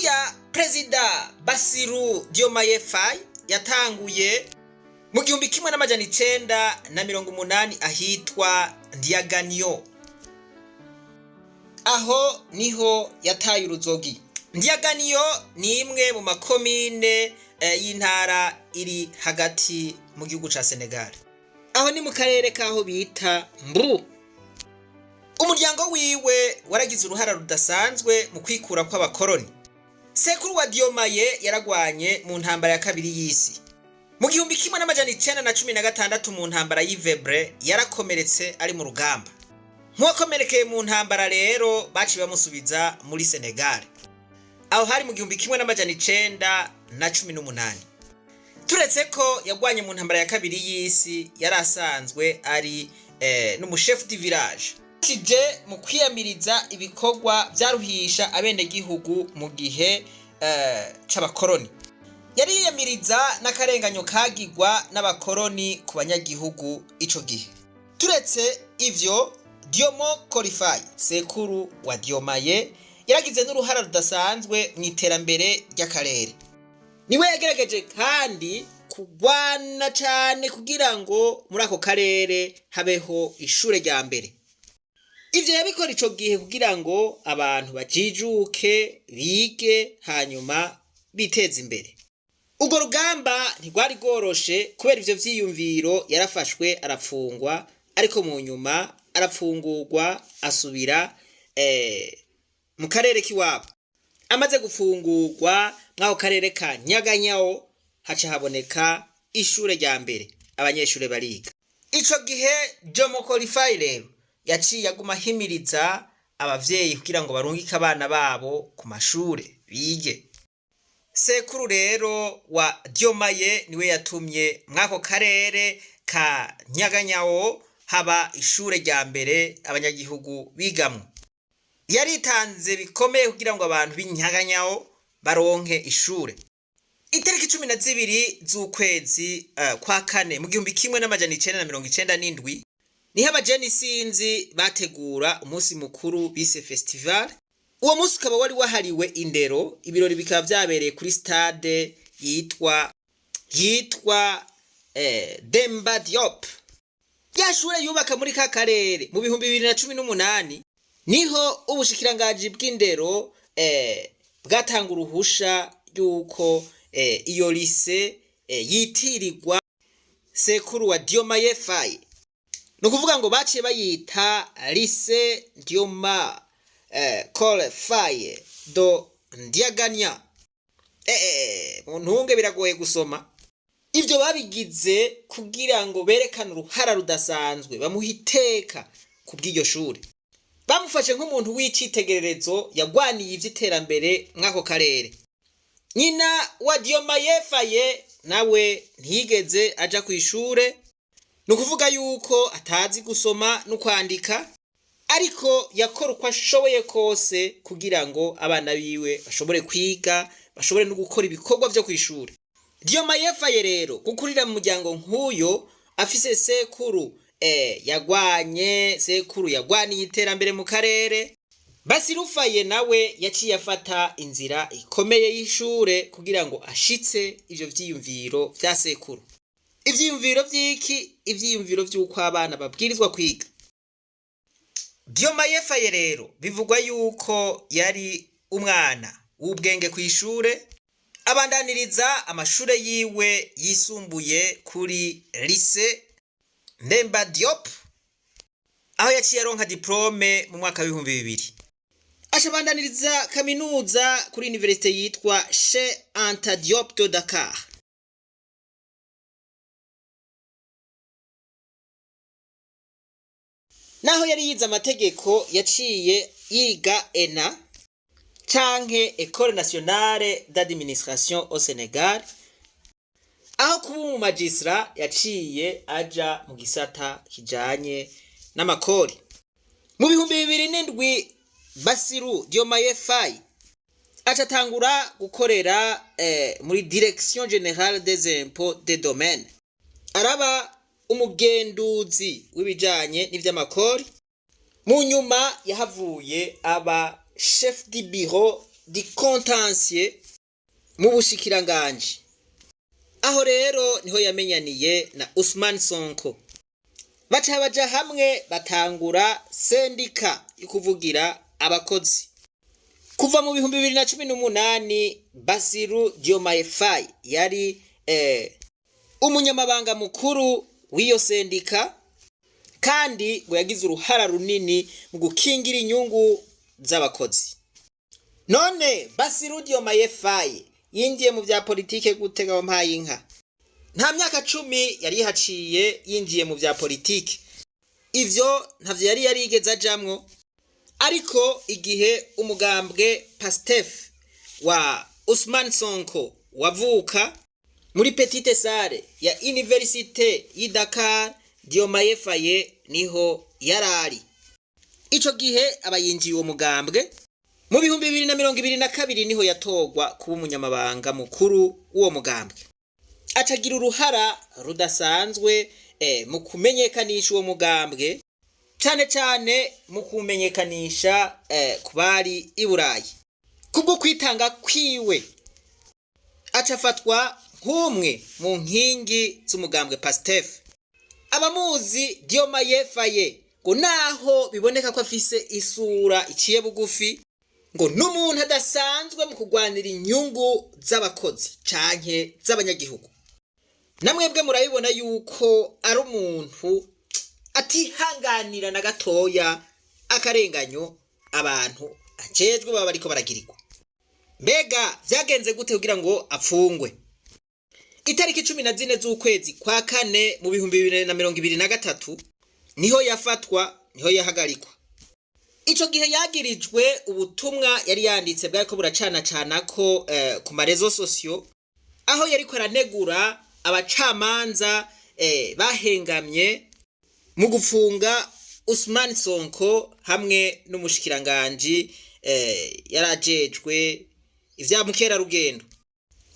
ya Perezida Bassirou Diomaye Faye yatanguye mu 1980 ahitwa Ndiaganiao. Aho niho yataye uruzogi. Ndiaganiao ni imwe mu makomine y'intara iri hagati mu gihugu ca Senegal. Aho ni mu karere kaho bita Mbu. Umuryango wiwe waragize uruhara rudasanzwe mu kwikura kw'abakoroni. Sekuru wa Diomaye yaragwanye mu ntambara ya kabiri y'isi. Mu 1916 mu ntambara y'i Vèbre yarakomeretse ari mu rugamba. Nk'uwakomerekeye mu ntambara rero, baciye bamusubiza muri Senegal. Aho hari mu 1918. Turetse ko yagwanye mu ntambara ya kabiri y'isi, yari asanzwe ari n'umushefu du village. Kije mu kwiyamiriza ibikorwa vyaruhisha abenegihugu mu gihe c'abakoroni. Yari yiyamiriza n'akarenganyo kagirwa n'abakoroni ku banyagihugu ico gihe. Turetse ivyo, Diomo Coly Faye, sekuru wa Diomaye, yaragize n'uruhara rudasanzwe mu iterambere ry'akarere. Niwe yagerageje kandi kugwana cane kugira ngo muri ako karere habeho ishure rya mbere. Ivyo yabikora ico gihe kugira ngo abantu bajijuke, bige, hanyuma biteze imbere. Urwo rugamba ntirwari rworoshe. Kubera ivyo vyiyumviro yarafashwe arapfungwa, ariko mu nyuma arapfungurwa, asubira mu karere k'iwabo. Amaze gufungurwa, mw'ako karere ka Ndiaganiao haca haboneka ishure rya mbere, abanyeshure bariga. Ico gihe Jomo Coly Faye rero yaciye aguma ahimiriza abavyeyi kugira ngo barungike abana babo ku mashure bige. Sekuru rero wa Diomaye niwe yatumye mw'ako karere ka Ndiaganiao haba ishure rya mbere abanyagihugu bigamwo. Yaritanze bikomeye kugira ngo abantu b'Indiaganiao baronke ishure. Itariki 12 z'ukwezi kwa kane mu 1997 niho abajene isinzi bategura umunsi mukuru bise festival. Uwo munsi ukaba wari wahariwe indero. Ibirori bikaba vyabereye kuri stade yitwa Demba Diop. Rya shure yubaka muri ka karere mu 2018 niho ubushikiranganji bw'indero bwatanga uruhusha yuko iyo lycée yitirirwa sekuru wa Diomaye Faye. Ni ukuvuga ngo baciye bayita Lycée Dioma Coly Faye de Ndiaganiao. Mu ntunge biragoye gusoma. Ivyo babigize kugira ngo berekane uruhara rudasanzwe, bamuha iteka ku bw'iryo shure. Bamufashe nk'umuntu w'icitegererezo yagwaniye ivy'iterambere mw'ako karere. Nyina wa Diomaye Faye nawe ntiyigeze aja kw'ishure, ni ukuvuga yuko atazi gusoma no kwandika, ariko yakora uko ashoboye kose kugira ngo abana biwe bashobore kwiga, bashobore no gukora ibikorwa vyo kw'ishure. Diomaye Faye rero, gukurira mu muryango nk'uyo, afise sekuru yagwanye, sekuru yagwaniye iterambere mu karere, Bassirou Faye nawe yaciye afata inzira ikomeye y'ishure kugira ngo ashitse ivyo vyiyumviro vya sekuru. Ivyiyumviro vy'iki? Ivyiyumviro vy'uko abana babwirizwa kwiga. Diomaye Faye rero bivugwa yuko yari umwana w'ubwenge kw'ishure, abandaniriza amashure yiwe yisumbuye kuri Lycée Ndemba Diop, aho yaciye aronka diplôme mu mwaka w'2000. Acabandaniriza kaminuza kuri université yitwa Cheikh Anta Diop de Dakar. Naho yari yize amategeko, yaciye yiga ENA canke Ecole Nationale d'Administration au Senegal. Aho kuba umu magistrat, yaciye aja mu gisata kijanye n'amakori. Mu 2007 Bassirou Diomaye Faye aca atangura gukorera muri Direction Générale des Impôts des Domaines, araba umugenduzi w'ibijanye n'ivy'amakori. Mu nyuma yahavuye aba chef du bureau. du contentieux mu bushikiranganji. Aho rero niho yamenyaniye na Usman Sonko, baca baja hamwe batangura sendika yo kuvugira abakozi. Kuva mu 2018, Basiru Diomaye Faye yari umunyamabanga mukuru w'iyo sendika, kandi ngo yagize uruhara runini mu gukingira inyungu z'abakozi. None Basiru Diomaye Faye yinjiye mu vya politike gute? Wampaye inka, nta myaka 10 yari yihaciye yinjiye mu vya politike. Ivyo ntavyo yari yarigeze ajamwo. Ariko igihe umugambwe Pastef wa Usman Sonko wavuka muri petite salle ya Université y'i Dakar, Diomaye Faye niho yarari. Ico gihe aba yinjiye uwo mugambwe. Mu 2022 niho yatorwa kuba umunyamabanga mukuru w'uwo mugambwe, acagira uruhara rudasanzwe mu kumenyekanisha uwo mugambwe, cane cane mu kumenyekanisha ku bari i Burayi. Kubwo kwitanga kwiwe, aca afatwa nk'umwe mu nkingi z'umugambwe Pastef. Abamuzi Diomaye Faye, ngo naho biboneka ko afise isura iciye bugufi, ngo n'umuntu adasanzwe mu kurwanira inyungu z'abakozi canke z'abanyagihugu. Namwebwe murabibona yuko ari umuntu atihanganira na gatoya akarenganyo abantu ajejwe baba bariko baragirirwa. Mbega vyagenze gute kugira ngo apfungwe? Itariki 14 z'ukwezi kwa kane mu 2023 niho yafatwa, niho yahagarikwa. Ico gihe yagirijwe ubutumwa yari yanditse bwariko buracana ko ku ma réseaux sociaux, aho yariko aranegura abacamanza bahengamye mu gupfunga Usman Sonko hamwe n'umushikiranganji yarajejwe ivya mukerarugendo.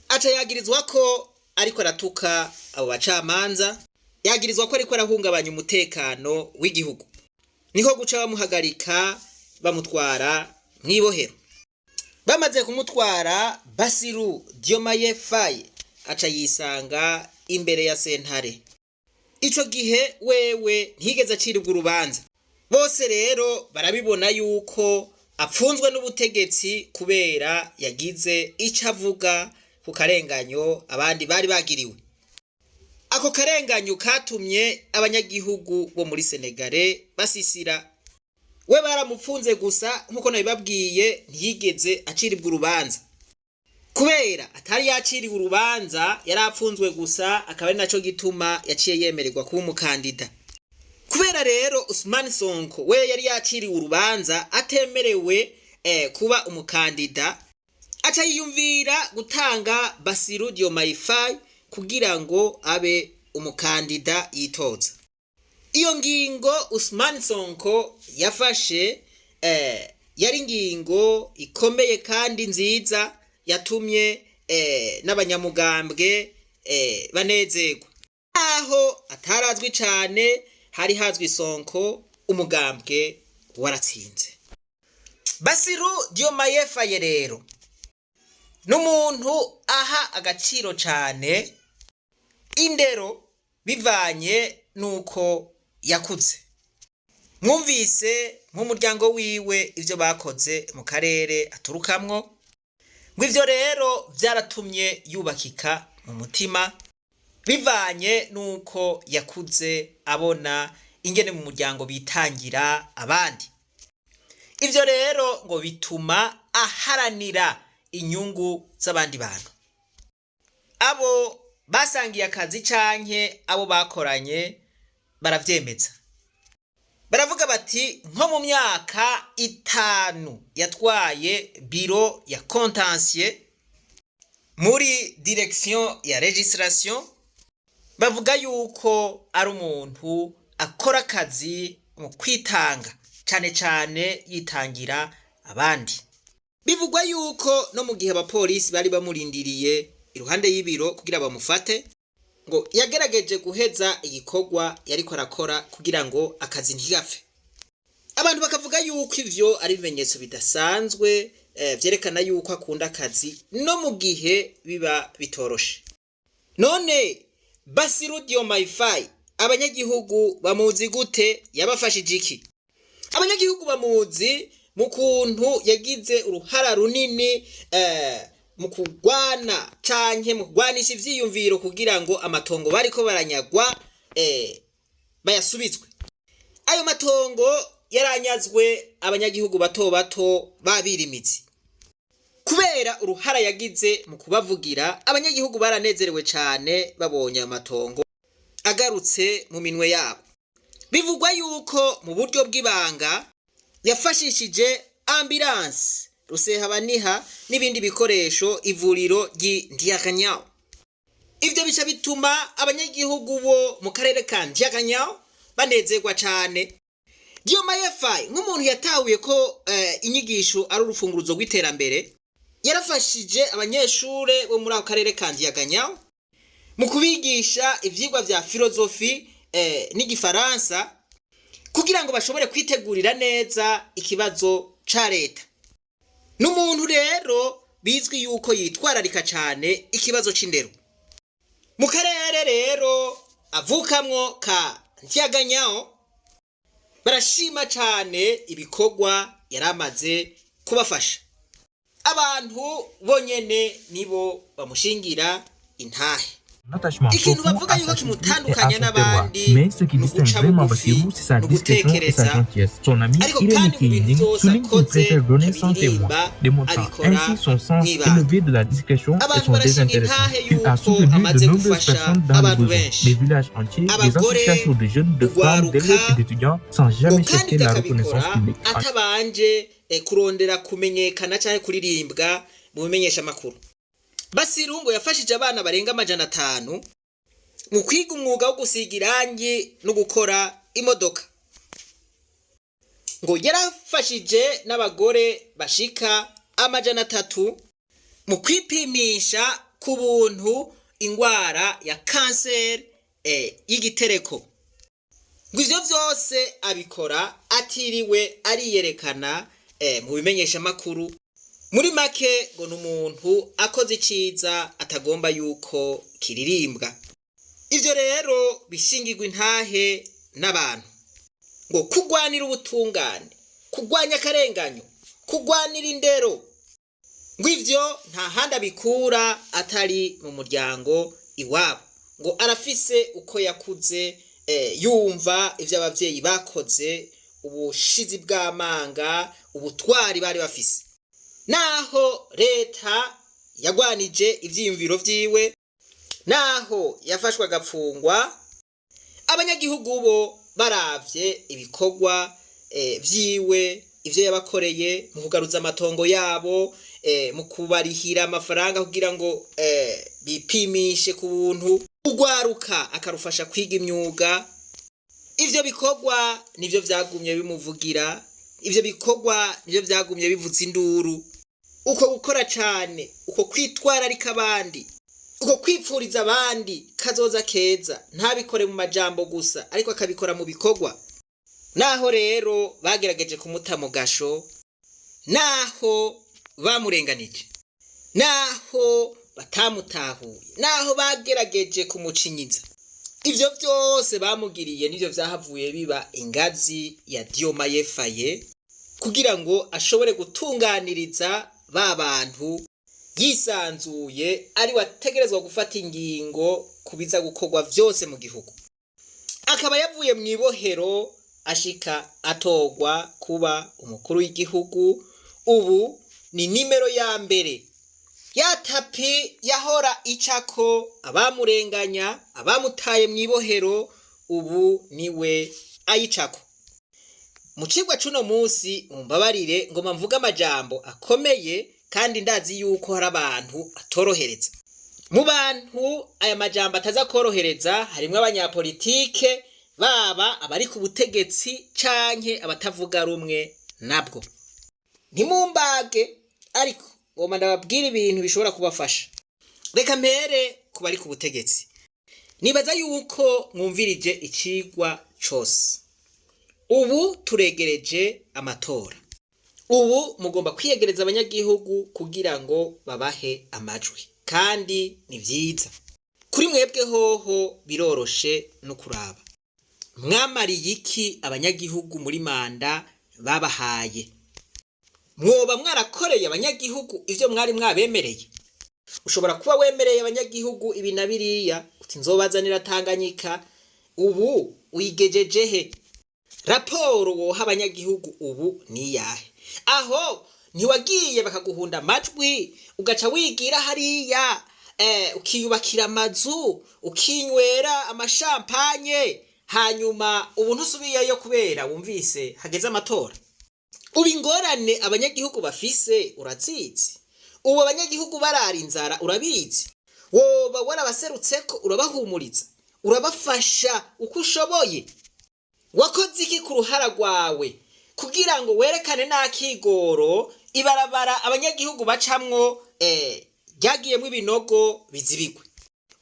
Aca yagirizwa ko ariko aratuka abo bacamanza, yagirizwa ko ariko arahungabanya umutekano w'igihugu. Niko guca bamuhagarika, bamutwara mw'ibohero. Bamaze kumutwara, Basiru Diomaye Faye aca yisanga imbere ya sentare. Ico gihe wewe ntiyigeze aciribwa urubanza. Bose rero barabibona yuko apfunzwe n'ubutegetsi kubera yagize ico avuga ku karenganyo abandi bari bagiriwe. Ako karenganyo katumye abanyagihugu bo muri Senegale basisira. We baramupfunze gusa, nk'uko nabibabwiye, ntiyigeze aciribwa urubanza. Kubera atari yaciriwe urubanza, yari apfunzwe gusa, akaba ari naco gituma yaciye yemererwa kuba umukandida. Kubera rero Usman Sonko we yari yaciriwe urubanza, atemerewe kuba umukandida, aca yiyumvira gutanga Basiru Diomaye Faye kugira ngo abe umukandida yitoza. Iyo ngingo Usman Sonko yafashe yari ingingo ikomeye kandi nziza, yatumye n'abanyamugambwe banezerwa. Aho atarazwi cane, hari hazwi Sonko, umugambwe waratsinze. Basiru Diomaye Faye rero n'umuntu aha agaciro cane indero, bivanye nuko yakuze. Mwumvise nk'umuryango wiwe ivyo bakoze mu karere aturukamwo. Ngo ivyo rero vyaratumye yubakika mu mutima, bivanye nuko yakuze abona ingene mu muryango bitangira abandi. Ivyo rero ngo bituma aharanira inyungu z'abandi bantu. Abo basangiye akazi canke abo bakoranye baravyemeza, baravuga bati nko mu myaka 5 yatwaye biro ya contentieux muri direction ya registration, bavuga yuko ari umuntu akora akazi mu kwitanga, cane cane yitangira abandi. Bivugwa yuko no mu gihe abapolisi bari bamurindiriye iruhande y'ibiro kugira bamufate, ngo yagerageje guheza igikorwa yariko arakora kugira ngo akazi ntigapfe. Abantu bakavuga yuko ivyo ari ibimenyetso bidasanzwe. vyerekana yuko akunda akazi no mu gihe biba bitoroshe. None Bassirou Diomaye Faye abanyagihugu bamuzi gute? Yabafashije iki? Abanyagihugu bamuzi mu kuntu yagize uruhara runini mu kugwana canke mu kugwanisha ivyiyumviro kugira ngo amatongo bariko baranyagwa bayasubizwe. Ayo matongo yaranyazwe abanyagihugu bato bato babirimizi. Kubera uruhara yagize mu kubavugira, abanyagihugu baranezerewe cane babonye ayo matongo agarutse mu minwe yabo. Bivugwa yuko mu buryo bw'ibanga yafashishije ambulance Rusehabaniha n'ibindi bikoresho ivuriro ry'i Ndiaganiao. Ivyo bica bituma abanyagihugu bo mu karere ka Ndiaganiao banezerwa cane. Diomaye Faye nk'umuntu yatahuye ko inyigisho ari urufunguruzo rw'iterambere, yarafashije abanyeshure bo muri ako karere ka Ndiaganiao mu kubigisha ivyigwa vya filozofi n'igifaransa kugira ngo bashobore kwitegurira neza ikibazo ca leta. N'umuntu rero bizwi yuko yitwararika cane ikibazo c'indero. Mu karere rero avukamwo ka Ndiaganiao barashima cane ibikorwa yaramaze kubafasha. Abantu bonyene nibo bamushingira intahe. Un attachement Ikintu profond bavuga à yuko sa culture et kimutandukanya à son terroir. n'abandi Mais ce qui ni distingue uguca vraiment bugufi, Bassirou, c'est sa ni discrétion et sa ugutekereza, gentillesse. Son ami ariko Irene kandi mu bintu Keyning vyose souligne qu'il akoze préfère donner sans témoin, ntibiririmba, démontrant abikora ainsi son sens mw'ibanga. élevé de la discrétion et Abantu son barashinga désintéressement. intahe Il a yuko soutenu de amaze nombreuses gufasha personnes dans le abantu besoin, benshi, des villages entiers, des abagore, associations de jeunes, de femmes, d'élèves urwaruka, et d'étudiants, sans ngo jamais kandi chercher ivyo la reconnaissance akabikora publique. atabanje kurondera kumenyekana canke kuririmbwa mu bimenyesha makuru. Bassirou ngo yafashije abana barenga 500 mu kwiga umwuga wo gusiga irangi no gukora imodoka. Ngo yarafashije n'abagore bashika 300 mu kwipimisha ku buntu ingwara ya kanseri y'igitereko. Ngo ivyo vyose abikora atiriwe ariyerekana mu bimenyeshamakuru. Muri make ngo ni umuntu akoze iciza atagomba yuko kiririmbwa. Ivyo rero bishingirwa intahe n'abantu. Ngo kugwanira ubutungane, kugwanya akarenganyo, kugwanira indero, ngo ivyo nta handi abikura atari mu muryango iwabo. Ngo arafise uko yakuze yumva ivyo abavyeyi bakoze, ubushizi bw'amanga, ubutwari bari bafise. Naho leta yagwanije ivyiyumviro vyiwe, naho yafashwe agapfungwa, abanyagihugu bo baravye ibikorwa vyiwe, ivyo yabakoreye mu kugaruza amatongo yabo, mu kubarihira amafaranga kugira ngo bipimishe ku buntu, urwaruka akarufasha kwiga imyuga. Ivyo bikorwa nivyo vyagumye bimuvugira, ivyo bikorwa nivyo vyagumye bivuza induru. Uko gukora cane, uko kwitwararika abandi, uko kwipfuriza abandi kazoza keza, ntabikore mu majambo gusa ariko akabikora mu bikorwa. Naho rero bagerageje kumuta mu gasho, naho bamurenganije, naho batamutahuye, naho bagerageje kumucinyiza, ivyo vyose bamugiriye nivyo vyahavuye biba ingazi ya Diomaye Faye kugira ngo ashobore gutunganiriza ba bantu yisanzuye, ari wategerezwa gufata ingingo kubiza gukorwa vyose mu gihugu. Akaba yavuye mu ibohero ashika atorwa kuba umukuru w'igihugu. Ubu ni nimero ya mbere ya tapis yahora icako abamurenganya, abamutaye mu ibohero, ubu niwe ayicako. Mu cigwa c'uno musi, mumbabarire ngoma mvuge amajambo akomeye, kandi ndazi yuko hari abantu atorohereza. Mu bantu aya majambo ataza korohereza harimwo abanyapolitike, baba abari ku butegetsi canke abatavuga rumwe nabwo. Ntimumbage, ariko ngomba ndababwira ibintu bishobora kubafasha. Reka mpere ku bari ku butegetsi. Nibaza yuko mwumvirije icigwa cose. Ubu turegereje amatora. Ubu mugomba kwiyegereza abanyagihugu kugira ngo babahe amajwi, kandi ni vyiza kuri mwebwe. Hoho biroroshe no kuraba mwamariye iki abanyagihugu muri manda babahaye. Mwoba mwarakoreye abanyagihugu ivyo mwari mwabemereye? Ushobora kuba wemereye abanyagihugu ibi na biriya, uti nzobazanira Tanganyika. Ubu uyigejeje he? Raporo woha abanyagihugu ubu niyahe? Aho ntiwagiye bakaguhunda amajwi, ugaca wigira hariya, ukiyubakira amazu, ukinywera amashampanye, hanyuma ubu ntusubiyeyo kubera wumvise hageze amatora? Ubu ingorane abanyagihugu bafise urazizi. Ubu abanyagihugu barara inzara, urabizi. Woba warabaserutseko, urabahumuriza, urabafasha uko ushoboye? Wakoze iki ku ruhara rwawe kugira ngo werekane n'akigoro ibarabara abanyagihugu bacamwo ryagiyemwo ibinogo bizibigwe?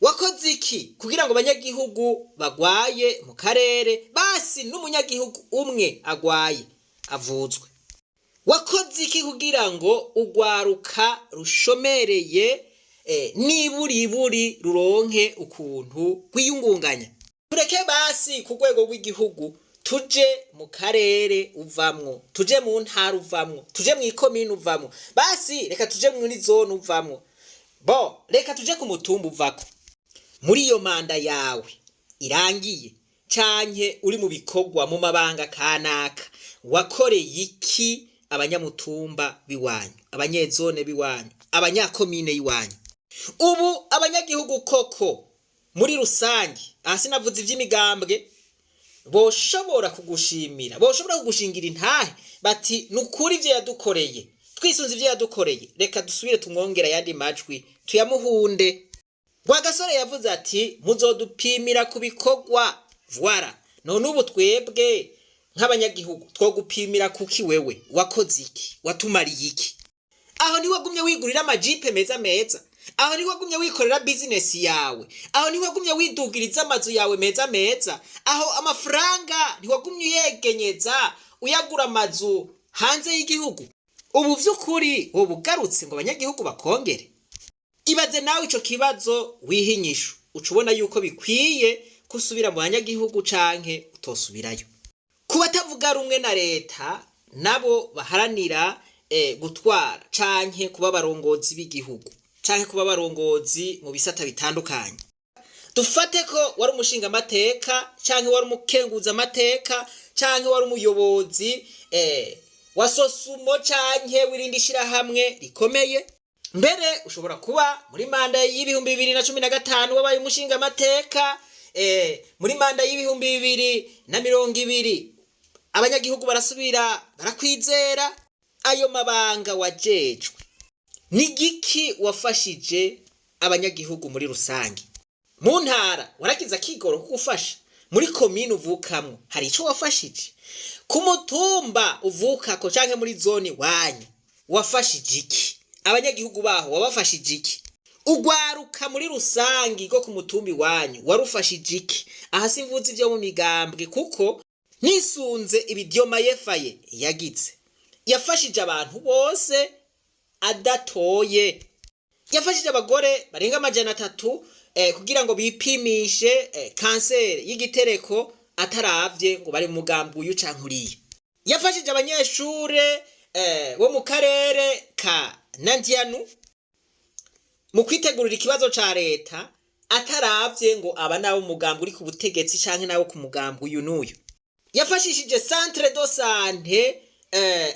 Wakoze iki kugira ngo abanyagihugu bagwaye mu karere, basi n'umunyagihugu umwe agwaye avuzwe? Wakoze iki kugira ngo urwaruka rushomereye niburiburi ruronke ukuntu rwiyungunganya? Tureke basi ku rwego rw'igihugu, tuje mu karere uvamwo, tuje mu ntara uvamwo, tuje mu ikomine uvamwo, basi reka tuje muri zone uvamwo, bo reka tuje ku mutumba uvako. Muri iyo manda yawe irangiye canke uri mu bikorwa mu mabanga kanaka, wakoreye iki abanyamutumba b'iwanyu, abanyezone b'iwanyu, abanyakomine y'iwanyu? Ubu abanyagihugu koko muri rusange, aha sinavuze ivy'imigambwe, boshobora kugushimira, boshobora kugushingira intahe bati: "Nukuri ivyo yadukoreye, twisunze ivyo yadukoreye, reka dusubire tumwongera ayandi majwi, tuyamuhunde"? Rwagasore yavuze ati: "Muzodupimira ku bikorwa." Voilà. None ubu twebwe nk'abanyagihugu twogupimira kuki? Wewe wakoze iki? Watumariye iki? Aho ntiwagumye wigurira amajipe meza meza? Aho ntiwagumye wikorera bizinesi yawe? Aho ntiwagumye widugiriza amazu yawe meza meza? Aho amafaranga ntiwagumye uyegenyeza, uyagura amazu hanze y'igihugu? Ubu vy'ukuri woba ugarutse ngo abanyagihugu bakongere? Ibaze nawe ico kibazo, wihe inyishu, uca ubona yuko bikwiye kusubira mu banyagihugu canke utosubirayo. Ku batavuga rumwe na leta nabo baharanira gutwara canke kuba abarongozi b'igihugu canke kuba abarongozi mu bisata bitandukanye, dufate ko wari umushingamateka canke wari umukenguzamateka canke wari umuyobozi wa SOSUMO canke w'irindi shirahamwe rikomeye. Mbere ushobora kuba muri manda y'2015 wabaye umushingamateka, muri manda y'2020 abanyagihugu barasubira barakwizera. Ayo mabanga wajejwe, ni giki wafashije abanyagihugu muri rusange? Mu ntara waragize akigoro ko gufasha? Muri komine uvukamwo hari ico wafashije? Ku mutumba uvukako canke muri zone iwanyu wafashije iki? Abanyagihugu baho wabafashije iki? Ugwaruka muri rusangi rwo ku mutumba iwanyu warufashije iki? Aha simvuze ivyo mu migambwe, kuko nisunze ibidyoma yefaye yagize, yafashije abantu bose adatoye. Yafashije abagore barenga 300 kugira ngo bipimishe kanseri y'igitereko, ataravye ngo bari mu mugambi uyu canke uriya. Yafashije abanyeshure bo mu karere ka Nandianu mu kwitegurira ikibazo ca leta, ataravye ngo aba nabo umugambi uri ku butegetsi canke nabo ku mugambi uyu n'uyu. Yafashishije centre de santé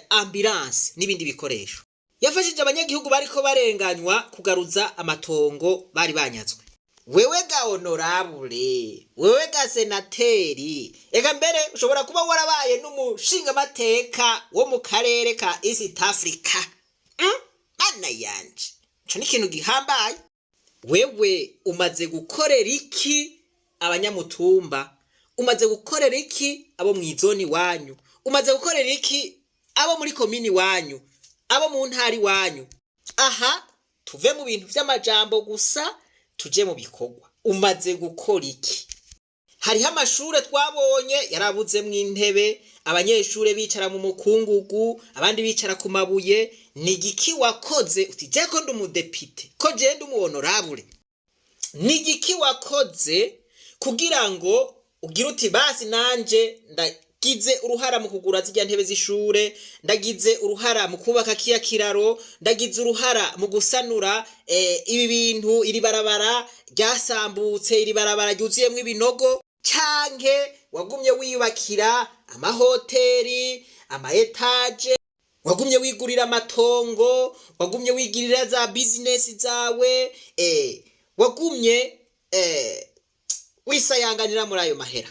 ambulance n'ibindi bikoresho. Yafashije abanyagihugu bariko barenganywa kugaruza amatongo bari banyazwe. Wewe ga honorable, wewe ga senateri, eka mbere ushobora kuba warabaye n'umushingamateka wo mu karere ka East Africa. Mana yanje, ico ni ikintu gihambaye. Wewe umaze gukorera iki abanyamutumba? Umaze gukorera iki abo mw'izoni iwanyu? Umaze gukorera iki abo muri komini iwanyu, abo mu ntara iwanyu? Aha tuve mu bintu vy'amajambo gusa, tuje mu bikorwa. Umaze gukora iki? Hariho amashure twabonye yarabuzemwo intebe, abanyeshure bicara mu mukungugu, abandi bicara ku mabuye. Ni igiki wakoze uti je ko ndi umudepite, ko je ndi umu honorable? Ni igiki wakoze kugira ngo ugire uti basi nanje ndagize uruhara mu kugura zirya ntebe z'ishure, ndagize uruhara mu kubaka kiya kiraro, ndagize uruhara mu gusanura ibi bintu, iri barabara ryasambutse, iri barabara ryuzuyemwo ibinogo? Canke wagumye wiyubakira amahoteri, ama étages, wagumye wigurira amatongo, wagumye wigirira za bizinesi zawe, wagumye wisayanganira muri ayo mahera,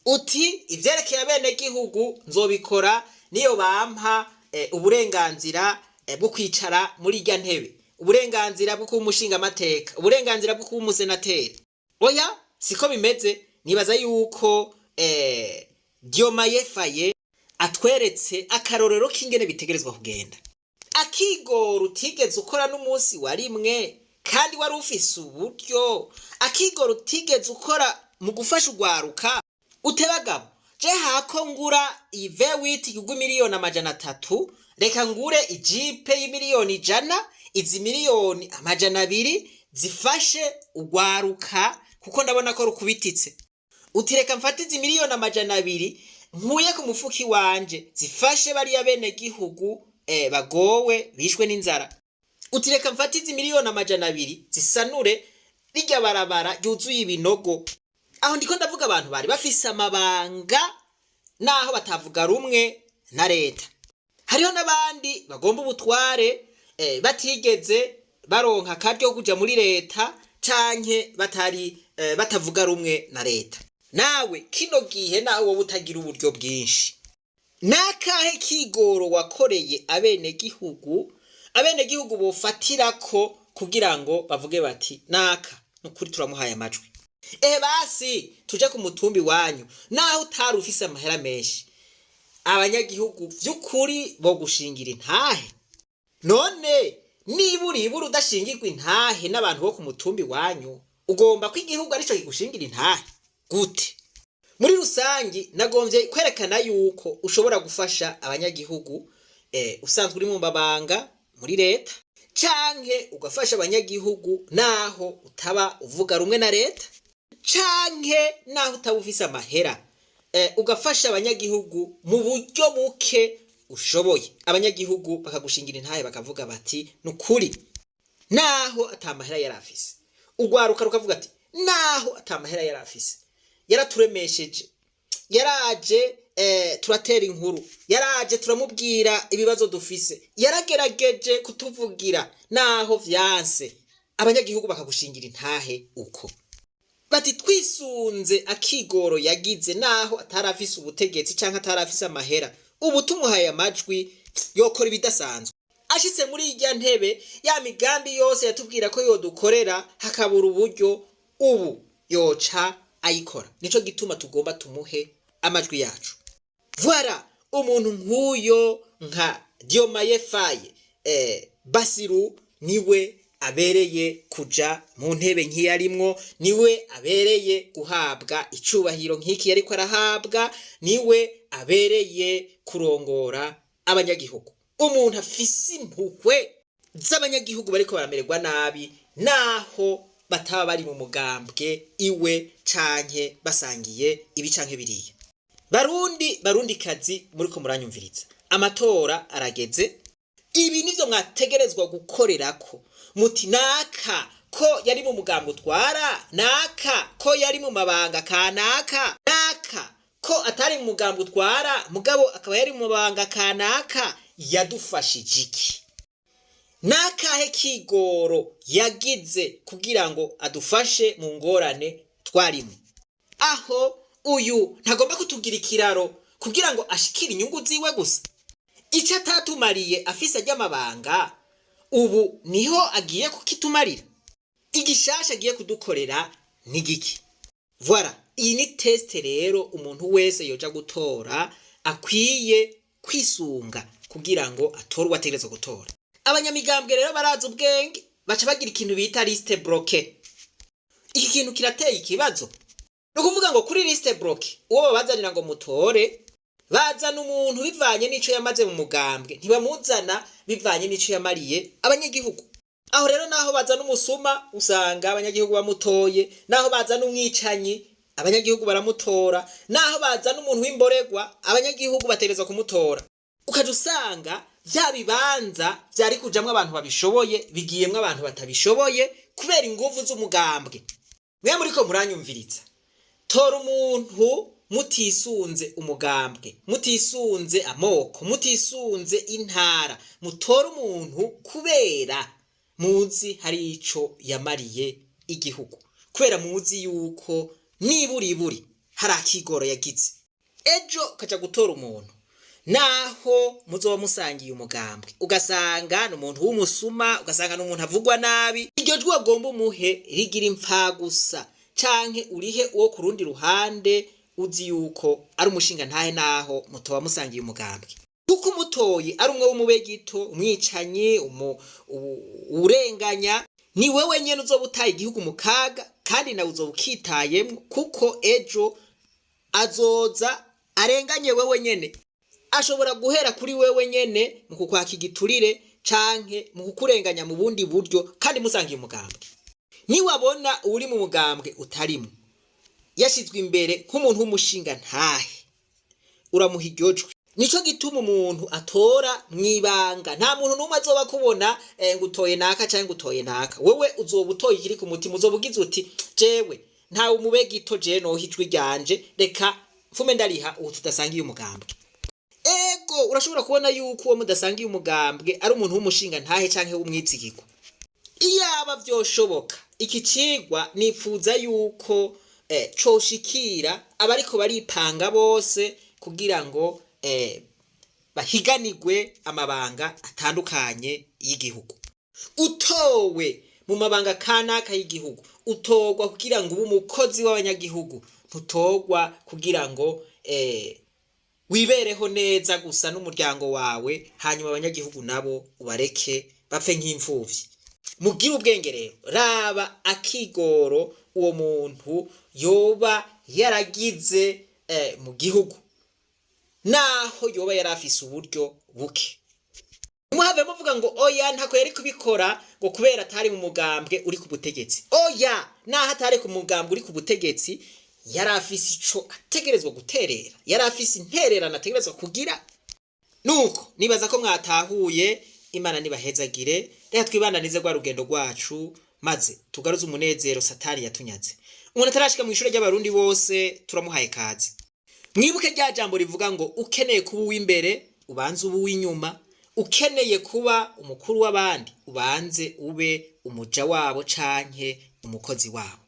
uti ivyerekeye abenegihugu nzobikora niyo bampa uburenganzira bwo kwicara muri irya ntebe, uburenganzira bwo kuba umushingamateka, uburenganzira bwo kuba umusenateri? Oya, siko bimeze. Nibaza yuko Diomaye Faye atweretse akarorero k'ingene bitegerezwa kugenda. Akigoro utigeze ukora n'umunsi wa rimwe kandi wari ufise uburyo, akigoro utigeze ukora mu gufasha urwaruka, utebagabo je hako ngura iyi V8 igurwa 300 miliyoni, reka ngure ijipe y'100 miliyoni, izi 200 miliyoni zifashe urwaruka kuko ndabona ko rukubititse. Uti reka mfate izi 200 miliyoni nkuye ku mufuki wanje zifashe bariya bene gihugu bagowe, bishwe n'inzara. Uti reka mfate izi 200 miliyoni zisanure rirya barabara ryuzuye ibinogo. Aho ndiko ndavuga abantu bari bafise amabanga naho batavuga rumwe na leta. Hariho n'abandi bagomba ubutware batigeze baronka akaryo ko kuja muri leta canke batari batavuga rumwe na leta. Nawe kino gihe, nawe wowe utagira uburyo bwinshi, nakahe kigoro wakoreye abenegihugu, abenegihugu bofatirako kugira ngo bavuge bati naka nukuri turamuhaye amajwi? Ehe, basi tuje ku mutumbi wanyu, naho utari ufise amahera menshi, abanyagihugu vy'ukuri bo gushingira intahe? None niba uribura udashingirwa intahe n'abantu bo ku mutumbi wanyu, ugomba ko igihugu arico kigushingira intahe gute? Muri rusangi nagombye kwerekana yuko ushobora gufasha abanyagihugu usanzwe uri mu mabanga muri leta, canke ugafasha abanyagihugu naho utaba uvuga rumwe na leta, canke naho utaba ufise amahera, ugafasha abanyagihugu mu buryo buke ushoboye, abanyagihugu bakagushingira intahe, bakavuga bati nukuri naho atamahera yari afise. Urwaruka rukavuga ati naho atamahera yari afise, yaraturemesheje, yaraje turatera inkuru, yaraje turamubwira ibibazo dufise, yaragerageje kutuvugira naho vyanse. Abanyagihugu bakagushingira intahe uko bati twisunze akigoro yagize naho atarafise ubutegetsi canke atarafise amahera, ubu tumuhaye amajwi yokora ibidasanzwe. Ashitse muri irya ntebe, ya migambi yose yatubwira ko yodukorera hakabura uburyo, ubu yoca ayikora. Nico gituma tugomba tumuhe amajwi yacu. Voilà, umuntu nk'uyo nka Diomaye Faye Basiru niwe abereye kuja mu ntebe nk'iyarimwo, niwe abereye guhabwa icubahiro nk'iki yariko arahabwa, niwe abereye kurongora abanyagihugu. Umuntu afise impuhwe z'abanyagihugu bariko baramererwa nabi, naho bataba bari mu mugambwe iwe canke basangiye ibi canke biriya. Barundi, barundi kazi muriko muranyumviriza, amatora arageze. Ibi nivyo mwategerezwa gukorerako muti naka ko yari mu mugambwe utwara, naka ko yari mu mabanga kanaka, naka ko atari mu mugambwe utwara mugabo akaba yari mu mabanga kanaka, yadufashije iki? Nakahe kigoro yagize kugira ngo adufashe mu ngorane twarimo? Aho uyu ntagomba kutugira ikiraro kugira ngo ashikire inyungu ziwe gusa? Icyo atatumariye afise ry'amabanga, ubu niho agiye kukitumarira? Igishasha agiye kudukorera ni giki? Voilà, iyi ni test rero umuntu wese yoja gutora akwiye kwisunga kugira ngo atore uwo ategerezwa gutora. Abanyamigambwe rero barazi ubwenge, baca bagira ikintu bita liste bloquée. Iki kintu kirateye ikibazo. Ni ukuvuga ngo kuri liste bloquée, uwo babazanira ngo mutore, bazana umuntu bivanye n'ico yamaze mu mugambwe, ntibamuzana bivanye n'ico yamariye abanyagihugu. Aho rero naho bazana umusuma usanga abanyagihugu bamutoye, naho bazana umwicanyi abanyagihugu baramutora, naho bazana umuntu w'imboregwa abanyagihugu bategerezwa kumutora. Ukaja usanga vya bibanza vyari kujamwo abantu babishoboye bigiyemwo abantu batabishoboye kubera inguvu z'umugambwe. Mwe muriko muranyumviriza, tora umuntu mutisunze umugambwe, mutisunze amoko, mutisunze intara. Mutore umuntu kubera muzi hari ico yamariye igihugu, kubera muzi yuko niburiburi hari akigoro yagize. Ejo ukaja gutora umuntu naho muzoba musangiye umugambwe, ugasanga ni umuntu w'umusuma, ugasanga ni umuntu avugwa nabi, iryo jwi wagomba umuhe rigira impfagusa, canke urihe uwo ku rundi ruhande uzi yuko ari umushinga ntahe naho mutoba musangiye umugambwe, kuko umutoyi ari umwe w'umubegito, umwicanyi, urenganya, ni wewe nyene uzoba utaye igihugu mu kaga, kandi nawe uzoba ukitayemwo, kuko ejo azoza arenganye wewe nyene. Ashobora guhera kuri wewe nyene mu kukwaka igiturire canke mu kukurenganya mu bundi buryo, kandi musangiye umugambwe. Niwabona uri mu mugambwe utarimwo yashizwe imbere nk'umuntu w'umushinga ntahe, uramuha iryo jwi. Nico gituma umuntu atora mwibanga, nta muntu n'umwe azoba kubona ngo utoye naka canke ngo utoye naka. Wewe uzoba utoye ikiri ku mutima, uzoba ugize uti: "Jewe ntawe umube gito, jewe noha ijwi ryanje, reka mfume ndariha ubu tudasangiye umugambwe." Ego, urashobora kubona yuko uwo mudasangiye umugambwe ari umuntu w'umushinga ntahe canke w'umwizigirwa. Iyaba vyoshoboka, iki cigwa nifuza yuko coshikira abariko baripanga bose kugira ngo bahiganirwe amabanga atandukanye y'igihugu. Utowe mu mabanga kanaka y'igihugu, utorwa kugira ngo ube umukozi w'abanyagihugu, ntutorwa kugira ngo wibereho neza gusa n'umuryango wawe, hanyuma abanyagihugu nabo ubareke bapfe nk'imfuvyi. Mugire ubwenge rero, raba akigoro uwo muntu yoba yaragize mu gihugu, naho yoba yari afise uburyo buke. Muhave muvuga ngo: "Oya, ntako yari kubikora ngo kubera atari mu mugambwe uri ku butegetsi." Oya, naho atari ku mugambwe uri ku butegetsi, yari afise ico ategerezwa guterera, yari afise intererano ategerezwa kugira. Nuko nibaza ko mwatahuye. Imana nibahezagire. Reka twibandanize rwa rugendo rwacu, maze tugaruze umunezero Satani yatunyaze. Umuntu atarashika mu ishure ry'Abarundi bose, turamuhaye kaze. Mwibuke rya jambo rivuga ngo: "Ukeneye kuba uw'imbere ubanze uba uw'inyuma, ukeneye kuba umukuru w'abandi ubanze ube umuja wabo canke umukozi wabo."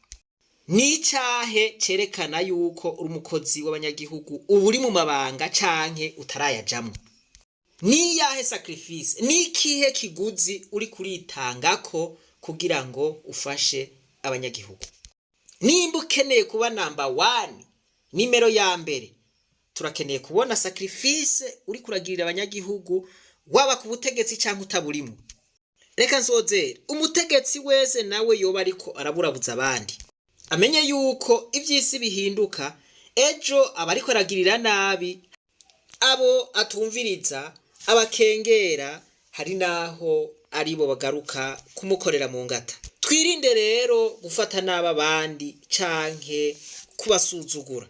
N'icahe cerekana yuko uri umukozi w'abanyagihugu, uba uri mu mabanga canke utarayajamwo? Niyahe sacrifice, nikihe kiguzi uri kuritangako kugira ngo ufashe abanyagihugu? Nimba ukeneye kuba number one, nimero ya mbere, turakeneye kubona sacrifice uri kuragirira abanyagihugu, waba ku butegetsi canke utaburimwo. Reka nsozere: umutegetsi wese nawe yoba ariko araburabuza abandi, amenye yuko ivy'isi bihinduka. Ejo aba ariko aragirira nabi abo atumviriza, abakengera, hari naho aribo bagaruka kumukorera mu ngata. Twirinde rero gufata nabi abandi canke kubasuzugura.